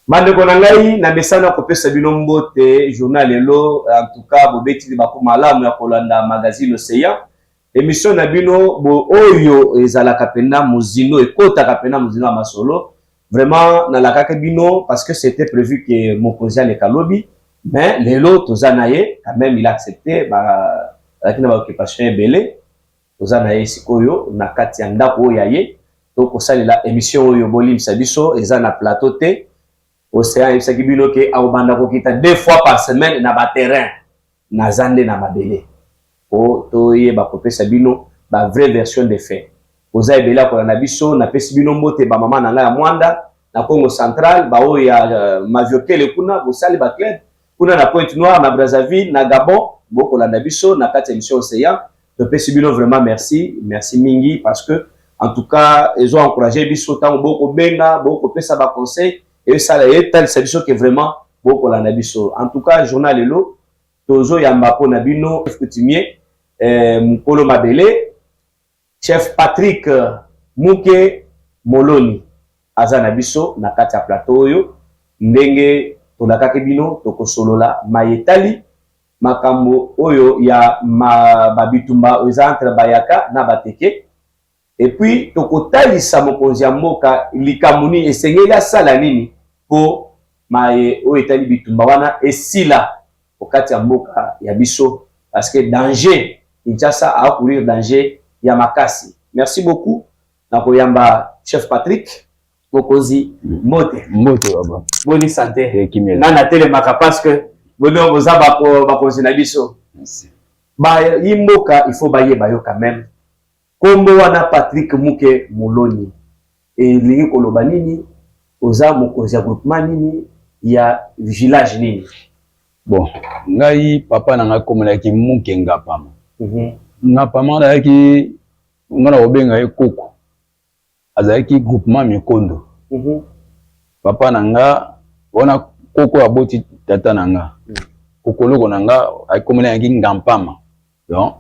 Bandeko na ngai, na mesana kopesa bino mbote journal lelo. En tout cas, bobeti libaku malamu ya kolanda magazine Océan, émission na bino bo oyo ezalaka mpenza mozindo, ekotaka mpenza mozindo ya masolo. Vraiment, nalakaki bino parce que c'était prévu que mokonzi aleka lobi, mais lelo toza na ye quand même. Il a accepté, bazalaki na baoccupation ebele. Toza na ye sikoyo na kati ya ndako oyo ya ye, tokosalela émission oyo. Bolimbisa biso, eza na plateau te. Océan ayebisaki bino ke akobanda kokita deux fois par semaine na baterrain. Naza nde na mabele po toyeba kopesa bino bavrai version de fait. Oza ebele ya kolanda biso, napesi bino mbote. Bamama na ngai ya Mwanda na Congo Central, baoyo ya Maviokele kuna, bosali baclub kuna na Pointe Noire, na Brazzaville, na Gabon, bokolanda biso na kati ya émission Océan. Topesi bino vraiment merci, merci mingi, parce que en tout cas ezo encourage biso. Ntango bokobenga, bokopesa baconseil, esala etalisa biso ke vraiment bokolanda biso. En tout cas, journal lelo tozoyamba mpo na bino coutumier, mokolo mabele, chef Patrick Muke Moloni, aza na biso na kati ya plateau oyo. Ndenge tolakaki bino, tokosolola mayetali makambo oyo ya babitumba oyo eza entre bayaka na bateke, et puis tokotalisa mokonzi ya mboka likambo nini esengeli asala nini mpo maye oyo etali bitumba wana esila okati ya mboka ya biso, parce que danger, Kinshasa acourir danger ya makasi. Merci beaucoup na koyamba chef Patrick. Mokonzi, mbote. Mbote, baba. Boni santé? Ekimela. Nga natelemaka parce que bono boza bakonzi na biso. Bayi mboka, il faut bayeba yo quand même. Nkombo wana Patrick Muke Moloni elingi koloba nini? Oza mokonzi ya groupement nini, ya village nini? Bon, ngai, papa na ngai akomelaki Muke Ngapama. Ngapama azalaki, nga na kobenga ye koko, azalaki groupement Mikondo. Papa na nga wana, koko aboti tata na nga, kokoloko na nga akomelaki Ngampama. Donc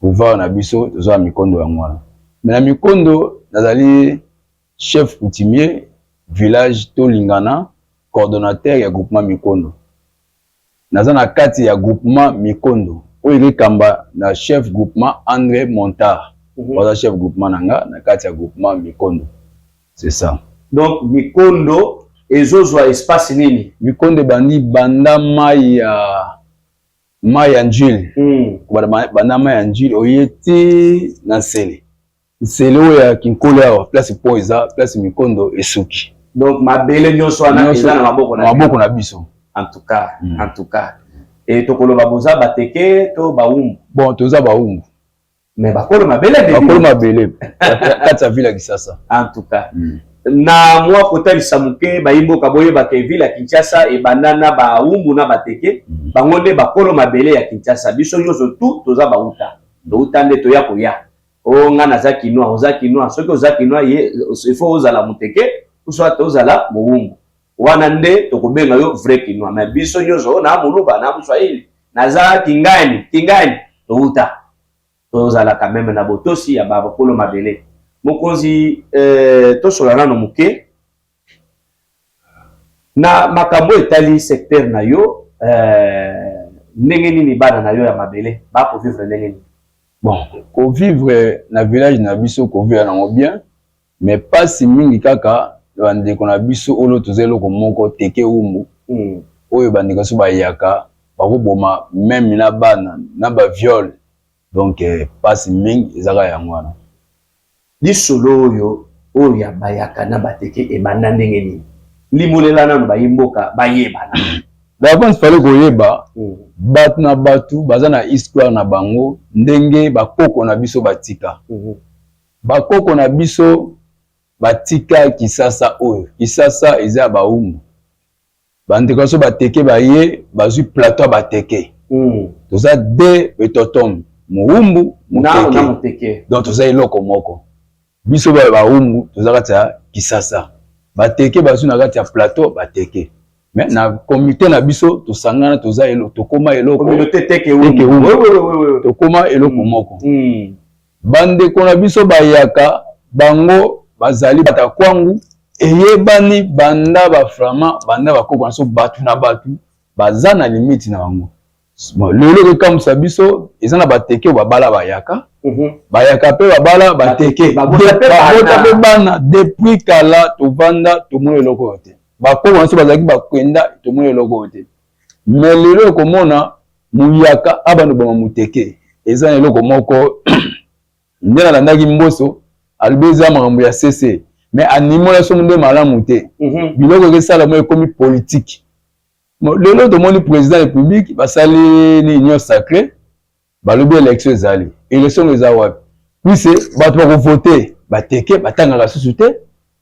pouvoir na biso, toza Mikondo yango wana. Mais na Mikondo, nazali chef coutumier village Tolingana, coordonnateur ya groupement Mikondo. Naza na kati ya groupement Mikondo oyo ekekamba na chef groupement André Montard. Aza chef groupement na nga na kati ya groupement Mikondo, c'est ça. Donc Mikondo ezozwa espace nini? Mikondo ebandi banda mai ya Njili. Banda mai ya Njili, oye ti na Nsele, Nsele oyo ya Kinkole awa, place pont eza, place Mikondo esuki. Donc mabele nyonso wana eza na maboko na maboko na biso. En tout cas, en tout cas, e tokoloba boza bateke to bawumbu? Bon, toza bawumbu. Mais bakolo mabele. Bakolo mabele kati ya ville ya Kisasa. En tout cas, na mwa kotalisa moke bayimboka, boyebaka ville ya Kinshasa ebanda na bawumbu na bateke. Bango nde bakolo mabele ya Kinshasa. Biso nyonso tu toza bauta, touta nde toya koya. O nga naza Kinois, oza Kinois. Soki oza Kinois ye, il faut ozala moteke soit ozala mowumbu. Wana nde tokobenga yo vrai Kinois. Mais biso nyonso, na moluba, na moswahili, naza kingani kingani, touta. Tozala quand même na botosi ya bakolo mabele. Mokonzi, tosola nano moke na makambo etali secteur na yo. Ndenge nini bana na yo ya mabele bakovivre, ndenge nini? Bon, kovivre na village na biso, kovivre nango bien, mais mpasi mingi kaka bandeko na biso oyo toza eloko moko, teke, umbu. Oyo bandeko so bayaka, bakoboma même na bana na baviole. Donc mpasi mingi ezaka yango wana. Lisolo oyo ya bayaka na bateke ebanda ndenge nini? Limolela nano bayi mboka bayebana. D'avance, fallait koyeba bato na bato baza na histoire na bango, ndenge bakoko na biso batika. Bakoko na biso batika Kisasa oyo. Kisasa eza ya bawumbu. Bandeko so bateke baye, bazwi plateau ya bateke. Toza de betotom, mowumbu, moteke, moteke. Donc toza eloko moko. Biso bayo bawumbu toza kati ya Kisasa, bateke bazwi na kati ya plateau bateke. Mais na comité na biso tosangana, toza elo, tokóma eloko. Communauté teke. Tokóma eloko moko. Bandeko na biso bayaka, bango bazali bato ya kwangu. Eyebani banda ba frama, banda bakoko na biso, bato na bato baza na limite na bango. Bon, lelo ekokamwisa biso, eza na bateke oyo babala bayaka. Bayaka mpe babala bateke, Babota mpe babota bana. Mpe bana. Depuis kala tovanda, tomoni eloko oyo te. Bakoko na biso bazalaki bakwenda, tomoni eloko oyo te. Mais lelo ekomona muyaka abanda oboma muteke, eza na eloko moko nde nalandaki Mboso alobi, eza makambo ya cc, mais animola somo nde malamu te. Biloko ekesala mo ekomi politique. Bon, lelo tomoni président ya République basali nini, union sacrée, balobi élection ezali. Élection ngo eza wapi, puisque bato bakovote bateke batangaka susu te,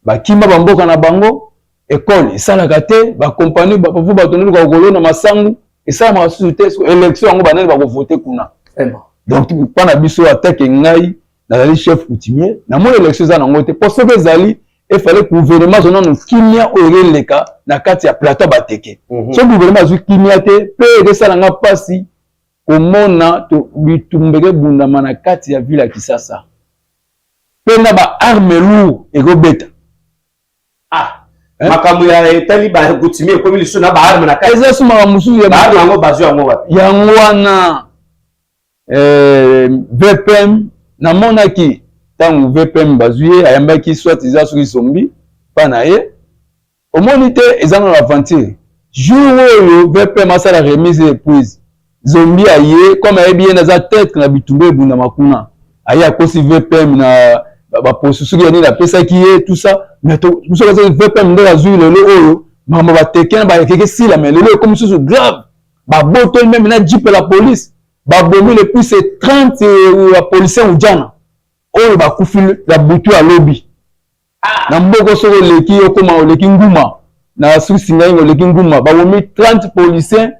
bakima bamboka na bango, ekole esalaka te, bakompagnie bapo bato noluka kolona masangu esalamaka susu te. Élection yango, banani bakovote kuna? Donc mpa na biso, atake ngai nazali chef coutumier, namoni élection eza nango te, mpo soki ezali, efale gouvernement azwa nano kimia oyo eleka na kati ya plateau bateke. Soki gouvernement azwi kimia te, mpe ekesalanga mpasi komona bitumba ekebundama na kati ya ville ya Kisasa, mpe na baarme lourd ekobeta. Ah, makambo ya etali bacoutumier ekomi lisusu na baarme na kati? Eza so makambo mosusu ya Baarme yango bazwi yango wapi? Yango wana, VPM, namonaki ntango VPM bazwi ye, ayambaki soit eza soki zombi mpa na ye, omoni te, eza na aventure. Jour oyo VPM asala remise épuise, zombi aye, comme ayebi ye naza tete na bitumba ebundama kuna, aye akosi VPM na baposu soki ya nini apesaki ye, tout ça. Mais soki azaki VPM nde azwi lelo oyo makambo bateke na bayekeke sila. Mais lelo ekomi susu grave, babotoli même na jeep la police, babomi le plus 30 ya policier ujana oyo bakufi na butu ya lobi na mboko. Soki oleki, okóma oleki nguma na susi ngai, oleki nguma, babomi 30 policier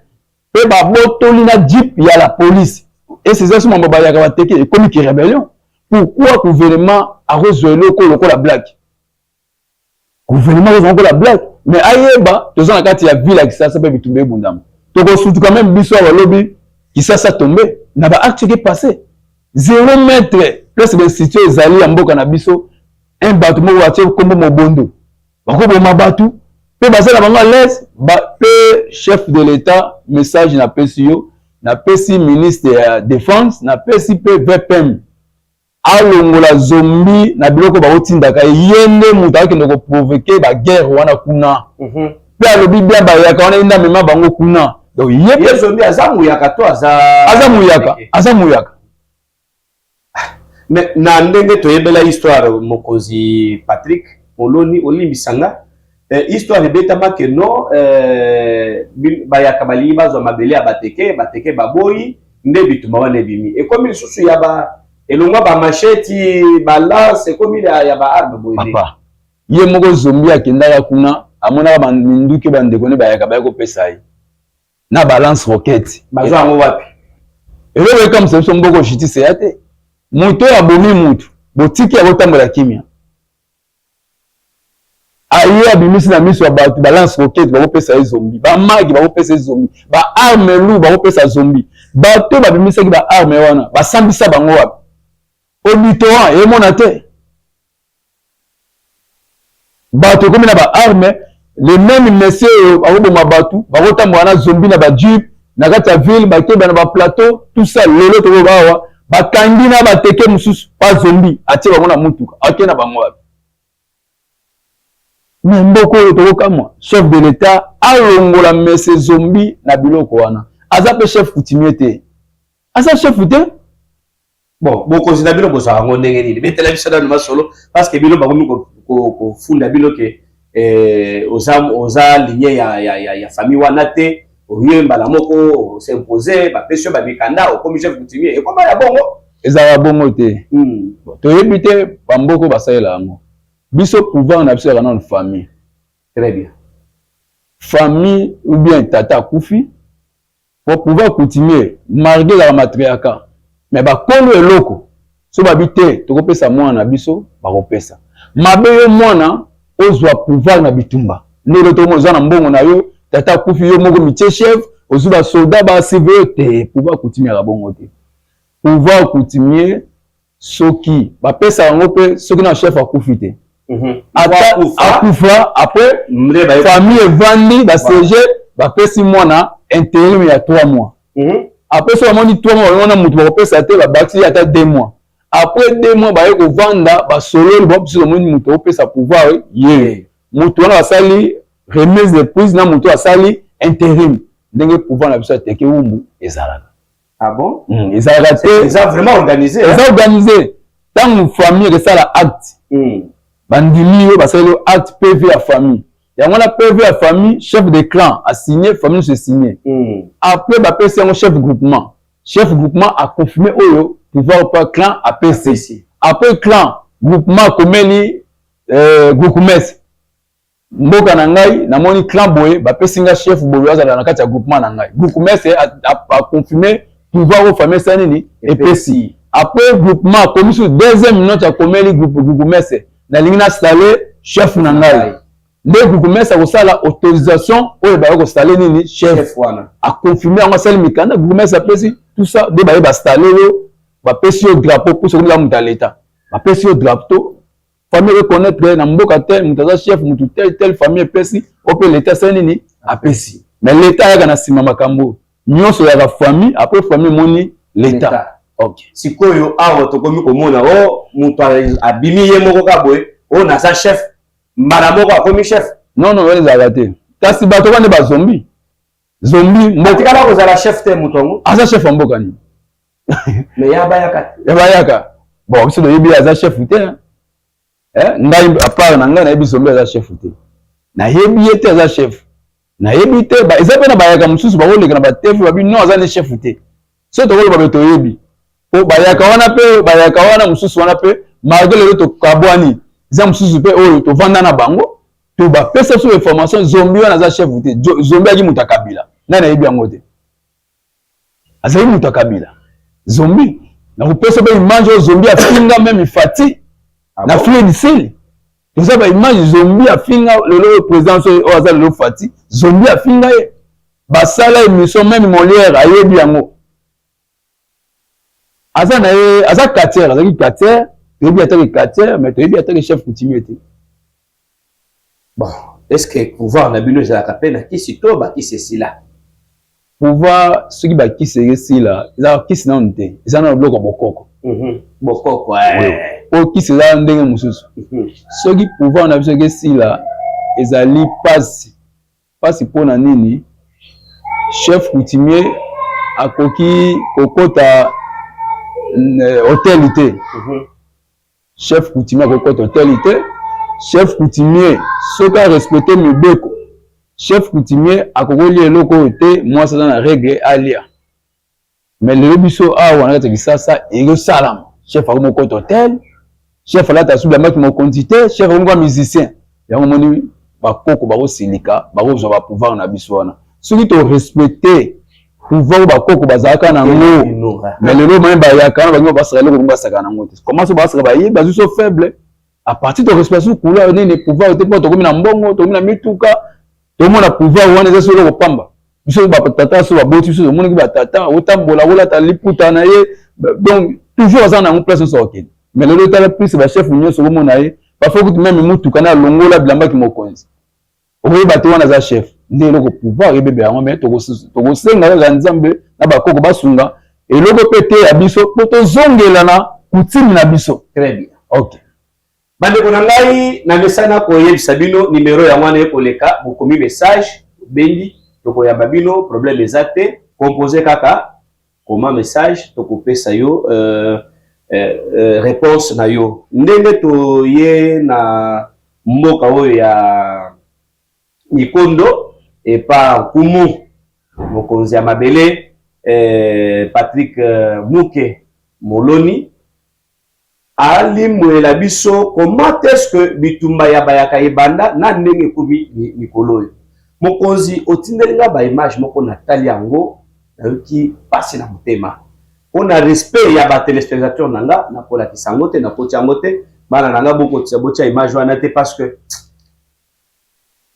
mpe babotoli na jeep ya la police. Ese eza so mambo bayaka bateke, ekomi ki rébellion. Pourquoi gouvernement akozwa eloko lokola blague? Gouvernement akozwa lokola blague, mais ayeba toza na kati ya ville ya Kisasa mpe bitumba ebundama, tokosutuka même biso awa balobi Kisasa tombe na baacte ke passé 0 mètre place bainstitution ezali ya mboka na biso. Un bato moko batie nkombo Mobondo, bakoboma bato mpe baza na bango à l'aise. Mpe chef de l'État, message napesi yo, napesi ministre ya Défense, napesi mpe VPM, alongola zombi na biloko bakotindaka ye. Ye nde moto akokende koprovoquer baguerre wana kuna. Mpe alobi bien, bayaka wana, ye nde amema bango kuna. Donc ye Ye zombi aza muyaka to aza Aza muyaka, aza muyaka. Mais na ndenge toyebela histoire, mokonzi Patrick Moloni, olimbisanga, histoire ebetama ke no, bayaka balingi bazwa mabele ya bateke, bateke baboyi, nde bitumba wana ebimi. Ekomi lisusu ya ba elongwa bamachette, balance, ekomi ya baarme boye. Papa, ye moko zombi akendaka kuna, amonaka minduki bandeko nde bayaka baya kopesa ye na balance roquette. Bazwa yango wapi? Eloko ekamwisa biso, mboko justice eya te. Moto oyo abomi mutu, botiki ya kotambola kimia, aye abimisi na miso ya bato balance roquette bakopesa ye zombi, bamagi bakopesa ye zombi, baarme lourd bakopesa zombi. Bato babimisaki baarme wana, basambisa bango wapi? Auditorat emona te. Bato ekomi na baarme, le même monsieur oyo bakoboma bato, bakotambola na zombi na bajeep na kati ya ville, bakeba na baplateau, tout ça. Lelo tokoba awa, bakangi na bateke mosusu pa zombi, atie bango na mutuka, ake na bango wapi? Me mboka oyo tokokamwa. Chef de l'État alongola mese zombi na biloko wana. Aza mpe chef coutumier te, aza chef te. Bon, bokonzi na bino bozwaka yango ndenge nini? Betela biso nanu masolo, parce que bino bakomi kofunda bino ke oza ligne ya famille wana te, oye mbala moko os'impose, bapesi yo bamikanda, okomi chef coutumier, ekoma ya bongo. Ezalaka bongo te. Toyebi te bamboka basalela yango. Biso pouvoir na biso ezalaka nanu famille. Très bien. Famille ou bien tata akufi, po pouvoir coutumier malgré ezalaka matriarcat, mais bakolo eloko so babi te, tokopesa mwana na biso, bakopesa mabe. Yo mwana ozwa pouvoir na bitumba, ndenge tokomo oza na mbongo na yo, tata akufi, yo moko mitie chef, ozwi basoldat basurveille te. Pouvoir coutumier aka bongo te. Pouvoir coutumier, soki bapesa yango mpe soki na chef akufi te. Ata akufa, après famille evandi, basiéger, bapesi mwana intérim ya 3 mois. Après so bamoni 3 mois, bamona motu bakopesa te, babakisi ata 2 mois. Après 2 mois, baye kovanda, basololi bango. Biso tomoni moto akopesa pouvoir ye, motu wana basali remise de prise na motu asali intérim. Ndenge pouvoir na biso ateke wumbu ezalaka. Ah bon? Ezalaka te. Eza vraiment organisé. Eza organisé. Ntango famille ekesala acte, bandimi oyo basali yo acte, PV ya famille, yango wana PV ya famille, chef de clan asigné, famille nyonso esigné. Après bapesi yango chef groupement, chef groupement aconfirme oyo pouvoir pa clan apesi. Après clan, groupement akomeli groupemestre: mboka na ngai, namoni clan boye bapesi nga chef boye, azala na kati ya groupement na ngai. Groupemestre aconfirme pouvoir oyo famille esala nini, epesi. Après groupement akomi sur deuxième note, akomeli groupemestre: nalingi nasale chef na ngai. Nde groupemestre akosala autorisation oyo baye kosale nini, chef wana. Aconfirme yango, asali mikanda, groupemestre apesi, tout ça. Nde baye basale yo, bapesi yo drapeau mpo soki moto ya leta bapesi yo drapeau, famille reconnaître na mboka te moto aza chef, motu tel tel, famille epesi o mpe leta asali nini, apesi. Mais leta ayaka na nsima, makambo nyonso yaka famille, après famille emoni leta. Ok. Sikoyo awa tokomi komona o moto abimi ye moko ka boye, oyo naza chef, mbala moko akomi chef. Non, non, wana ezalaka te. Kasi bato wana bazombi zombi. Atikala kozala chef te moto yango. Aza chef ya mboka nini? Mais ya bayaka te. Ya bayaka. Bon, biso toyebi aza chef te. Ngai, à part na ngai, nayebi zombi aza chef te, nayebi ye te aza chef, nayebi te. Eza mpe na bayaka mosusu bakoleka na batefe, babi non, aza ne chef te. So tokoloba be toyebi po bayaka wana mpe, bayaka wana mosusu wana mpe, malgré lelo tokabwani, eza mosusu mpe oyo tovanda na bango to bapesa biso information: zombi wana aza chef te. Zombi ayaki moto ya Kabila. Nani ayebi yango te? Azali moto ya Kabila zombi. Nakopesa mpe image oyo zombi afinga même Fati na Afrique du. Toza baimage, zombi afinga lelo oyo président oyo aza lelo Fati. Zombi afinga ye, basala émission, même Molière ayebi yango. Aza na ye, aza quartier, azalaki quartier, toyebi atake quartier, mais toyebi atake chef coutumier te. Bon, est ce que pouvoir na bino ezalaka mpe na kisi to bakisi esila? Pouvoir, soki bakisi esila, ezalaka kisi nanu te, eza nano biloko ya bokoko. Bokoko. Po kisi eza ndenge mosusu. Soki pouvoir na biso esila, ezali pasi pasi. Mpona nini? Chef coutumier akoki kokota hôtel te. Chef coutumier akokota hôtel te. Chef coutumier, soki arespecte mibeko, chef coutumier akokolia eloko oyo te mwasi aza na règle alia. Mais lelo biso awa na kati ya Kisasa ezosalama, chef akomi okota hôtel, chef alata su bilambaki mokonzi te, chef akomi kwa musicien. Yango moni bakoko bakosilika, bakozwa bapouvoir na biso wana. Soki torespecte pouvoir oyo bakoko bazalaka nango, mais lelo mame bayaka wana, bango basaka eloko, bango basaka nango te. Comment so basaka? Bayebi bazwi so faible à partir de respect su couleur nini pouvoir te, mpo tokomi na mbongo, tokomi na mituka, tomona pouvoir wana eza so eloko pamba. Biso batata so baboti biso, tomonaki batata otambola, olata liputa na ye, donc toujours aza na yango place nyonso akokende. Mais lelo otala plus bachef nyonso, okomona ye parfois kutu même mutuka na alongola bilambaki mokonzi, okoyeba te wana aza chef. Nde eloko pouvoir ebebe yango. Mais tokosenga kaka Nzambe na bakoko basunga eloko mpe te ya biso mpo tozongela na coutume na biso. Très bien. Ok. Bandeko na ngai, na mesana koyebisa bino nimero yango wana ekoleka. Bokomi message, obengi, tokoyamba bino, problème eza te. Compose kaka, koma message, tokopesa yo réponse na yo. Ndenge toye na mboka oyo ya Mikondo epa nkumu mokonzi ya mabele Patrick Muke Moloni, alimbolela biso comment est-ce que bitumba ya bayaka ebanda na ndenge ekomi mikolo oyo. Mokonzi, otindeli nga baimage moko, natali yango, nayoki mpasi na motema. Mpona respect ya batéléspectateur na nga, nakolakisa yango te, nakoti yango te. Bana na nga, bokotisa, botia image wana te, parce que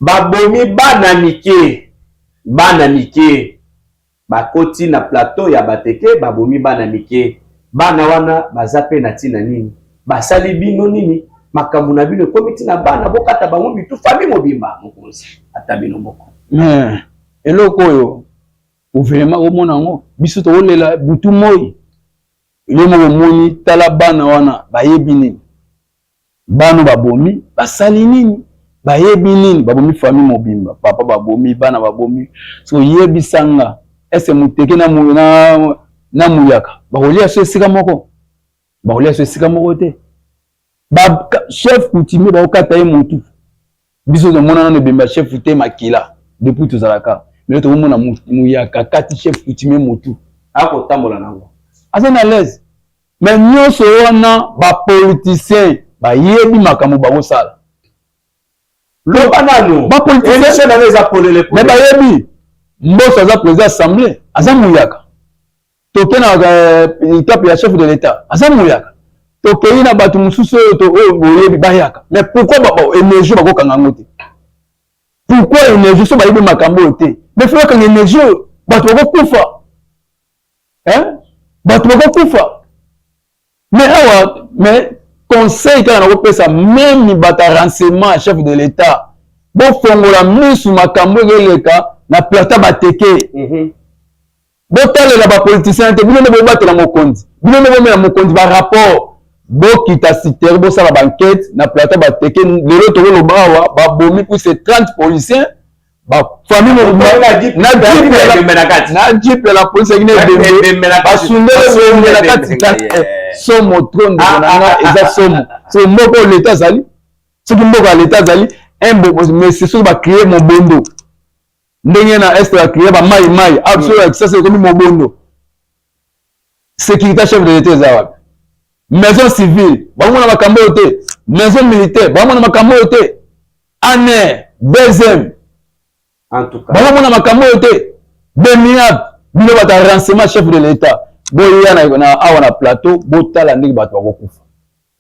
babomi bana mike, bana mike bakoti na plateau ya Bateke, babomi bana mike. Bana wana baza mpe na ntina nini? Basali bino nini? Makambo na bino ekomi ntina bana bokata bango mitu, famille mobimba, mokonzi ata bino moko. Mais eloko oyo gouvernement omona yango, biso tokolela butu moi. Yo moko omoni, tala bana wana, bayebi nini? Bana babomi, basali nini? Bayebi nini? Babomi famille mobimba, papa babomi, bana babomi. So oyebisanga, ese moteke na muyaka bakolia so esika moko? Bakolia so esika moko te. Ba chef coutumier bakokata ye motu. Biso tomona nano ebembe ya chef te, makila depuis tozalaka. Lelo tokomona muyaka kati chef coutumier motu. Akotambola nango. Aza na l'aise. Mais nyonso wana, bapoliticien bayebi makambo bakosala. Loba nanu. Bapoliticien nano eza polele. Mais bayebi. Mboso aza président assemblée, aza muyaka. Toke na étape ya chef de l'État, aza muyaka. Tokei na bato mosusu oyo boyebi, bayaka. Mais pourquoi énergie bakokanga yango te? Pourquoi énergie so bayebi makambo oyo te? Mais faut bakanga énergie oyo, bato bakokufa, bato bakokufa. Mais awa, mais conseil kaka nakopesa même bato ya renseignement ya chef de l'État: bofongola misu, makambo ekoleka na plateau Bateke. Botalela bapoliticien te. Bino nde bobatela mokonzi, bino nde bomela mokonzi barapport. Bokita sitere, bosala baenquête na plateau Bateke. Lelo tokoloba awa, babomi plus 30 policiers, bafamille na jeep ya la police akini ebembe, basundele ebembe na kati. Somo trop, ndeko na nga, eza somo. Soki mboka oyo leta azali, soki mboka ya leta azali un mais soki bacréer mobondo ndenge na Est bacréer bamai mai, awa biso ya Kisasa ekomi mobondo. Sécurité chef de l'État eza wapi? Maison civile bamona makambo oyo te, maison militaire bamona makambo oyo te, ANR deuxième bamona makambo oyo te. Demiap, bino bato ya renseignement chef de l'État, boya na awa na plateau, botala ndenge bato bakokufa.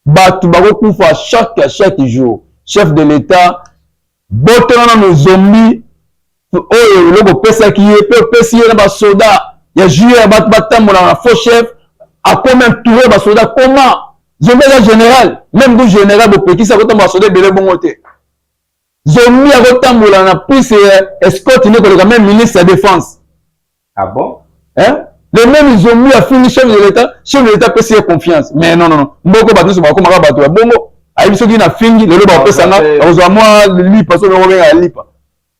Bato bakokufa chaque jour. Chef de l'État, botona nano zombi oyo eloko opesaki ye, mpe opesi ye na basoda ya juillet, bato batambola na faux chef, akomi entouré basoda. Comment zombi aza général? Même du général bopekisi akotambola basoda ebele bongo te. Zombi akotambola na plus escorte nde koleka même ministre ya Défense. Ah bon? Hein? Le même zombi afingi chef de l'État, chef de l'État apesi ye confiance. Mais non, non, non, mboko bato nyonso bakomaka bato ya bongo. Ayebi soki na fingi lelo, bakopesanga, bakozwa mwa lipa. Soki bakobenga lipa,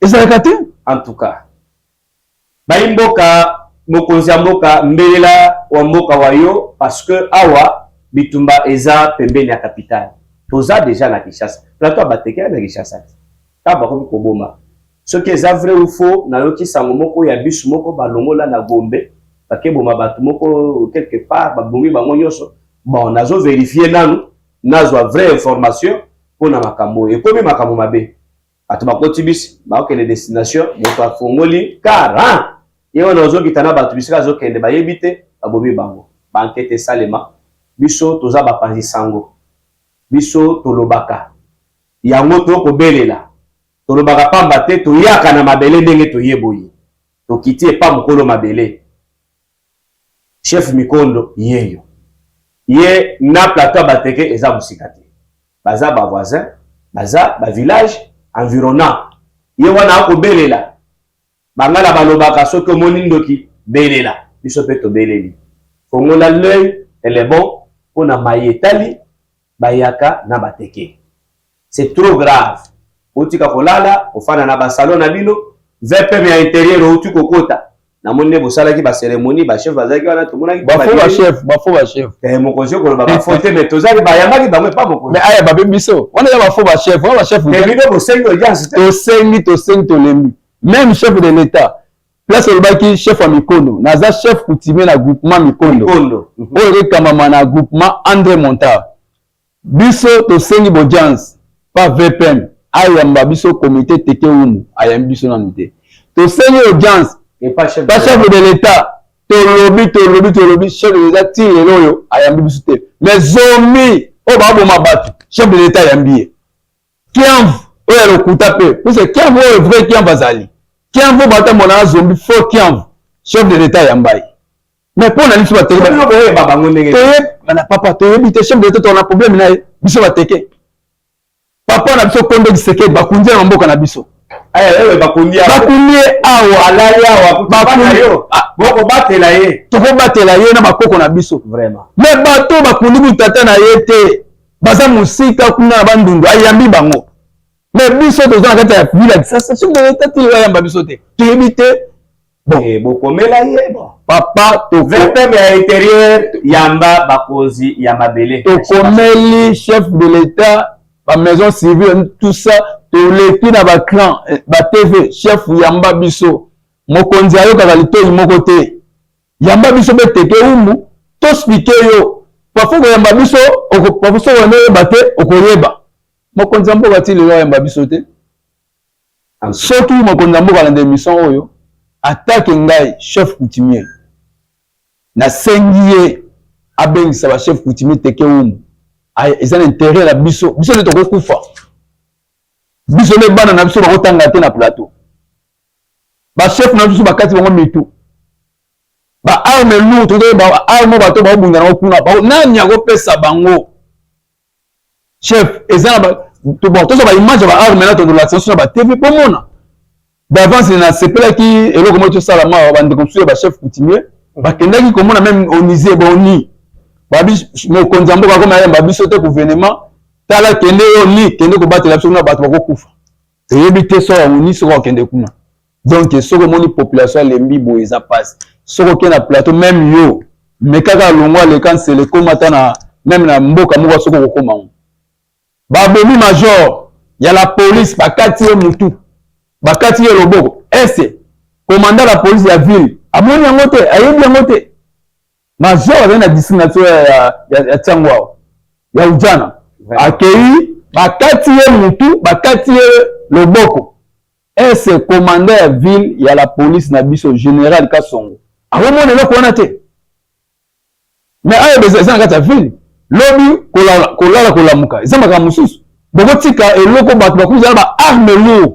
ezalaka te. En tout cas, bayi mboka, mokonzi ya mboka, mbelela wa mboka wa yo, parce que awa bitumba eza pembeni ya capitale. Toza déjà na Kinshasa, plateau ya Bateke na Kinshasa te. Ntango bakomi koboma, soki eza vrai ou faux, nayoki sango moko ya bisu moko balongola na Gombe, bakeboma bato moko quelque part, babomi bango nyonso. Bon, nazo vérifier nanu, nazwa vraie information mpona makambo oyo ekomi makambo mabe. Bato bakoti bisi, bakokende destination, moto afongoli car, ye wana ozokita na bato, bisika azokende bayebi te, babomi bango. Baenquête esalema. Biso toza bapanzi sango, biso tolobaka yango, tokobelela, tolobaka pamba te. Toyaka na mabele ndenge toyeboyi, tokiti epa mokolo mabele. Chef Mikondo yeyo, ye na plateau ya Bateke eza mosika te, baza bavoisin, baza bavillage environnant. Ye wana akobelela. Bangala balobaka, soki omoni ndoki, belela. Biso mpe tobeleli, fongola l'œil et bon mpona maye etali bayaka na Bateke. C'est trop grave. Otika kolala, kofanda na basalon na bino. VPM ya Intérieur outi kokota, namoni nde bosalaki bacérémonie, bachef bazalaki wana, tomonaki. Bafaux bachef, bafaux bachef. Mokonzi, okoloba bafaux te, mais tozali, bayambaki bango epa mokonzi. Mais aya babe biso wana ya bafaux bachef, wana bachef. Bino bosengi audience te? Tosengi, tosengi, tolembi. Même chef de l'État, place olobaki chef ya Mikondo, naza chef coutumier na groupement Mikondo oyo ekekambama na groupement André Montard. Biso tosengi audience pa VPM, ayamba biso. Comité teke umu ayambi biso nanu te. Tosengi audience pa chef de l'État. Tolobi, tolobi, tolobi, chef de l'État ti lelo oyo ayambi biso te. Mais zomi oyo baboma bato, chef de l'État ayambi ye. Kiamvu oyo ya lokuta mpe, puisque kiamvu oyo vrai kiamvu azali kiamvu, batambola na zombi faux kiamvu, chef de l'État ayamba ye. Mais mpo na biso bateke papa, toyebi te. Chef de l'État, tona problème na ye, biso bateke. Papa na biso Kondo Tshisekedi, bakundi ye na mboka na biso. Bakundi ye awa. Alali awa. Bakundi yo, bokobatela ye. Tokobatela ye na bakoko na biso. Vraiment. Mais bato bakundi butata na ye te, baza mosika kuna na Bandundu, ayambi bango. Mais biso toza na kati ya ville ya Kisasa, chef de l'État ti ayamba biso te, toyebi te. Bon, bokomela ye. Bon, papa. VPM ya intérieur, yamba bakonzi ya mabele. Tokomeli chef de l'État, bamaison civile, tout ça, toleki na bacran, batv. Chef, yamba biso. Mokonzi ayokaka litoi moko te. Yamba biso mpe teke umbu toexpliquer yo. Parfois koyamba biso, parfois soki oyeba te, okoyeba. Mokonzi ya mboka ti lelo ayamba biso te. Soki mokonzi ya mboka alanda émission oyo, atake ngai chef coutumier, nasengi ye abengisa bachef coutumier teke umbu. Eza na intérêt na biso. Biso nde tokokufa, biso nde bana na biso bakotanga te na plateau. Bachef na biso bakati bango mitu, baarme lourde, tozoyeba baarme bato baobunda nango kuna. Nani akopesa bango, chef? Eza na bon, tozwa baimage ya baarme na tondolakisa biso na batv bomona d'avance. Nasepelaki eloko moko tosalama awa. Bandeko mosusu ya bachef coutumier bakendaki komona même onisie boni babi mokonzi ya mboka akoma yamba biso te. Gouvernement, tala, kende yo ni kende kobatela biso kuna, bato bakokufa. Toyebi te so oni soki akende kuna. Donc soki omoni population alembi boye, eza mpasi. Soki okende na plateau, même yo me kaka alongwa, aleka nsele, ekóma ata na même na mboka moko, soki okokóma ngo, babomi major ya la police, bakati ye mutu, bakati ye loboko. Ese commandant la police ya ville amoni yango te, ayebi yango te? Major azali na district na biso ya Tiango awa ya Ujana, akei, bakati ye mutu, bakati ye loboko. Ese commandant ya ville ya la police na biso, général Kasongo, akomona eloko wana te? Mais ayo eza na kati ya ville. Lobi kolala, kolamuka, eza makambo mosusu. Bokotika eloko, bato bakozala baarme lourde.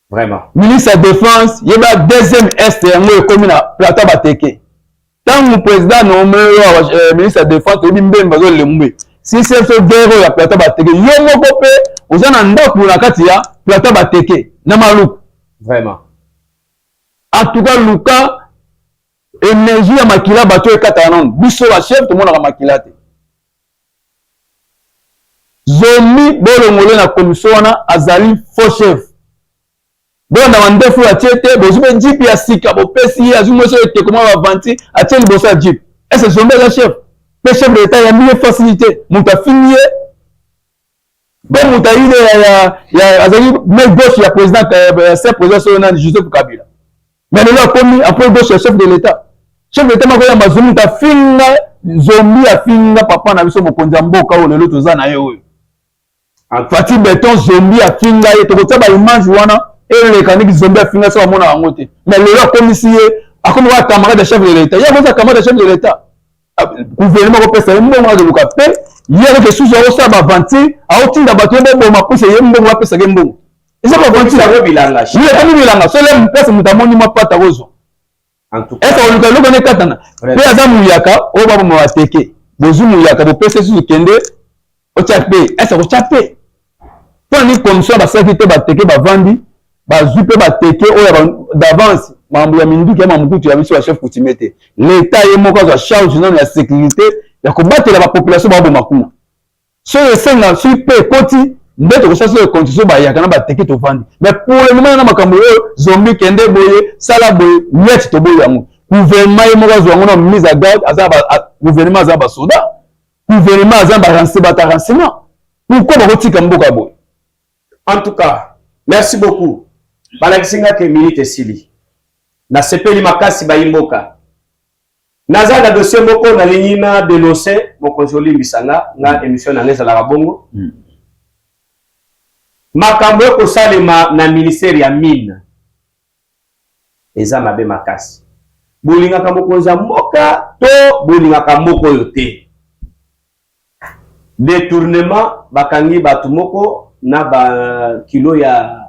Vraiment. Ministre ya défense, yeba deuxième est yango ekomi na plateau bateke. Ntango président nommé yo ministre ya défense, toyebi mbemba azolembe sisi biso guerre oyo ya plateau bateke. Yo moko mpe oza na ndako na kati ya plateau bateke na Maluku. Vraiment. En tout cas, luka énergie ya makila bato ekataka nano. Biso bachef tomonaka makila te. Zomi bolongole na commission wana, azali faux chef. Bolanda mandefu atie te. Bozwi mpe jeep ya sika, bopesi ye, azwi mwasi oyo ekeko mwa bavanti, atie liboso ya jeep. Ese zombi aza chef? Mpe chef de l'État yambi ye facilité. Moto afingi ye mpe moto ayile azali main gauche ya président, ya président soyo nani, Joseph Kabila. Mais lelo akomi après gauche ya chef de l'État. Chef de l'État moko yamba zombi, moto afinga zombi, afinga papa na biso mokonzi ya mboka oyo lelo toza na ye oyo, Fatshi Béton. Zombi afinga ye, tokotia baimage wana eleka ndenge zombi afinga so bamona yango te. Mais lelo akomisi ye, akomi kaka camarade ya chef de l'État. Ye akoza camarade ya chef de l'État, gouvernement akopesa ye mbongo, akoluka mpe ye akoke susu, akosala baventure, aotinda bato ye boboma mpuse ye mbongo, bapesaka ye mbongo. Eza baventure. Akomi bilanga sole place moto amoni mapata akozwa. Ese koluka eloko wana ekatana mpe aza muyaka oyo baboma bateke. Bozwi muyaka, bopesa susu, kende otya mpe ese kotya mpe mpo nini commission basalaki te? Bateke bavandi, bazwi mpe bateke oyo d'avance. Makambo ya minduki ya mamukutu ya biso ya chef coutumier te. L'État ye moko azwa charge nano ya sécurité ya kobatela bapopulation baboma kuna. Soki esenga, soki mpe ekoti nde tokosala soki constitution bayaka na bateke tovandi. Mais pour le moment, na makambo oyo zombi kende boye, sala boye neti toboyi yango. Gouvernement ye moko azwa yango na mise à garde. Aza gouvernement, aza basoda, gouvernement aza bato ya renseignement. Pourquoi bakotika mboka boye? En tout cas, merci beaucoup. Balakisi nga ke minute esili. Nasepeli makasi. Bayimboka, naza na dossier moko nalingi na dénoncer. Mokonzi, olimbisa nga, nga émission na nga ezalaka bongo. Makambo ekosalema na ministère ya mine eza mabe makasi. Bolingaka mokonzi ya mboka to bolingaka mboka oyo te? Détournement, bakangi bato moko na bakilo ya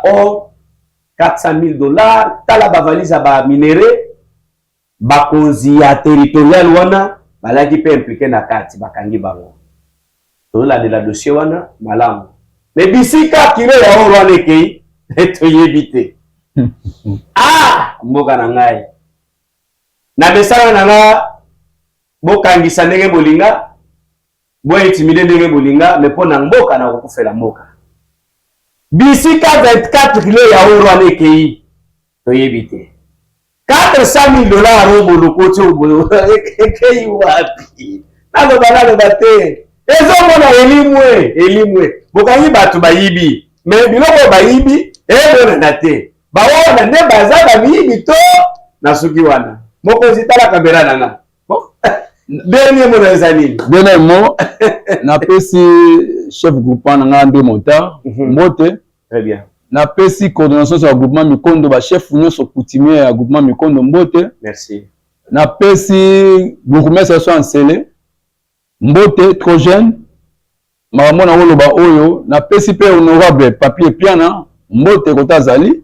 or 400 000 $. Tala bavalise ya baminerais. Bakonzi ya territorial wana balaki mpe impliqué na kati, bakangi bango. Tozolandela dossier wana malamu, mais bisika kilo ya or wana ekei, toyebi te. Ah, mboka na ngai, na mesana na nga, bokangisa ndenge bolinga, bointimider ndenge bolinga, mais mpo na mboka, nakokufela mboka. Bisika 24 kilo ya or wana ekei, toyebi te. 400 000 $ oyo bolokoti oyo ekei wapi? Naloba, naloba te, ezomona elimwe, elimwe. Bokangi bato bayibi, mais biloko oyo bayibi emonana te. Bawana nde baza bamiyibi. To na suki wana, mokonzi, tala kamera na nga. Dernier mot na eza nini? Dernier mot, napesi chef groupement na nga André Montard mbote. Très bien. Napesi coordination ya groupement Mikondo, bachef nyonso coutumier ya groupement Mikondo mbote. Merci. Napesi bourgmestre so Ansele mbote, trop jeune, makambo na koloba oyo. Napesi mpe honorable Papier Piana mbote kota azali.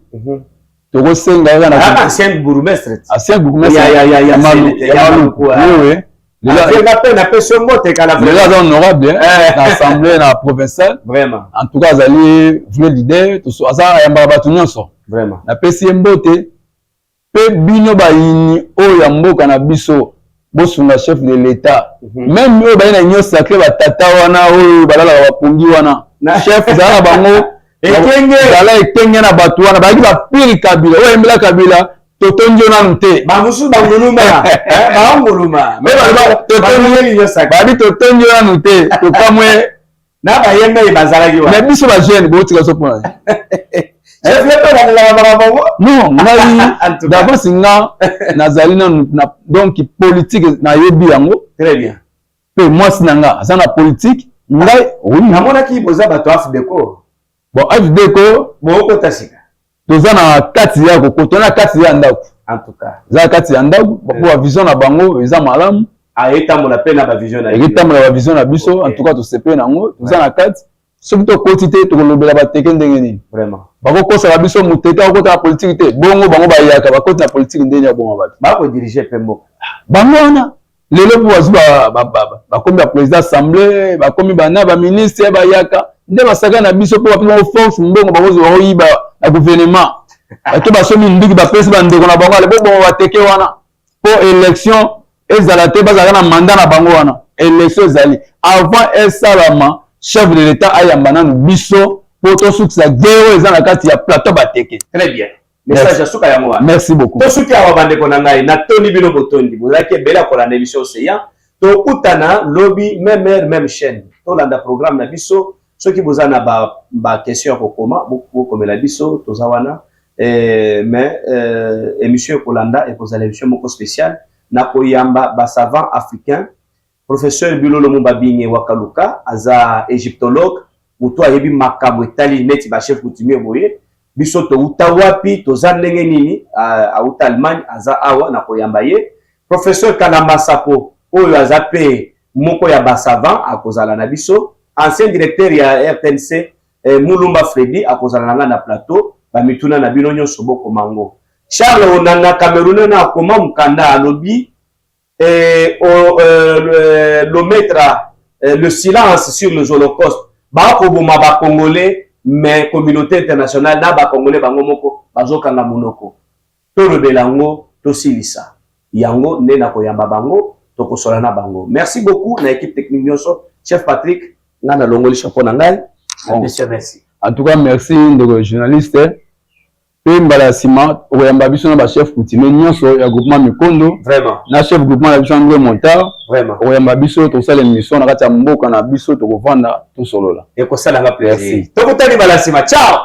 Tokosenga kaka na ancien bourgmestre. Ancien bourgmestre ya Maluku, wewe. Mpe napesi yo mbote kala. Lelo aza honorable na assemblée na provinciale. Vraiment. En tout cas, azali vrai leader, aza ayambaka bato nyonso. Vraiment. Napesi ye mbote. Mpe bino bayini oyo ya mboka na biso, bosunga chef de l'État. Même oyo baye na union sacrée, batata wana oyo balalaka bapongi wana, chef, zala na bango. Ekenge. Zala ekenge na bato wana bayaki bapire Kabila oyo ayembela Kabila: "Totondi yo nanu te." Bamosusu banguluma, baonguluma. Babi: "Totondi yo nanu te." Tokamwe. Na bayembeli bazalaki wana. Mais biso bajeune, botika so mpona Chef, ye mpe olandelaka makambo? Non, ngai d'avance, nga nazali nanu donc politique nayebi yango. Très bien. Mpe mwasi na nga aza na politique, ngai oui. Namonaki boza bato AFDECO. Bon, AFDECO. Bookota sika. Toza na kati ya kokota na kati ya ndako. En tout cas. Eza na kati ya ndako po bavision na bango eza malamu. Etambola mpe na bavision na Etambola bavision na biso. En tout cas, tosepeli nango, toza na kati. Soki tokoti te, tokolobela bateke ndenge nini? Vraiment. Bakokosaka biso, moteke akokota na politike te. Bongo bango bayaka, bakoti na politike ndenge ya bongo bato. Bakodiriger mpe mboka. Bango wana lelo mpo bazwi, bakomi baprésident assemblée, bakomi bana baministre, bayaka nde basaka na biso mpo bape bango force. Mbongo bakozwa, bakoyiba na gouvernement, bato basomi nduki, bapesi bandeko na bango: "Ale, bobongo bateke wana mpo élection ezala te." Bazalaka na mandat na bango wana. Élection ezali avant esalama, chef de l'État ayamba nanu biso mpo tosukisa guerre oyo eza na kati ya plateau bateke. Très bien, message ya suka yango wana. Merci beaucoup. Tosuki awa, bandeko na ngai. Natondi bino botondi, bozalaki ebele ya kolanda émission Océan. Tokutana lobi, même heure, même chaîne. Tolanda programme na biso. Soki boza na baquestion ya kokoma, bokomela biso, toza wana. Mais émission ekolanda ekozala émission moko spéciale na koyamba basavant africain, professeur Bilolo Mubabinge Wakaluka, aza égyptologue, moto ayebi makambo etali neti bachef coutumier boye, biso touta wapi, toza ndenge nini. Auta Allemagne, aza awa na koyamba ye. Professeur Kalamba Sapo oyo aza mpe moko ya basavant, akozala na biso. Ancien directeur ya RTNC, Mulumba Fredi, akozala na ngai na plateau. Bamituna na bino nyonso, bokoma ngo. Charles Onana, Camerounais, na akoma mokanda, alobi l'omettre le silence sur les holocaustes. Bakoboma bacongolais, mais communauté internationale na bacongolais bango moko bazokanga monoko. Tolobela yango, tosilisa yango. Nde na koyamba bango, tokosola na bango. Merci beaucoup na équipe technique nyonso. Chef Patrick, ngai nalongoli chapeau na ngai. Bon. Monsieur, merci. En tout cas, merci ndeko journaliste. Mpe mbala ya nsima okoyamba biso na bachef coutumier nyonso ya groupement Mikondo. Vraiment. Na chef groupement na biso André Montard. Vraiment. Okoyamba biso, tosala émission na kati ya mboka na biso, tokovanda, tosolola. Ekosalanga plaisir. Merci. Tokutani mbala nsima, ciao.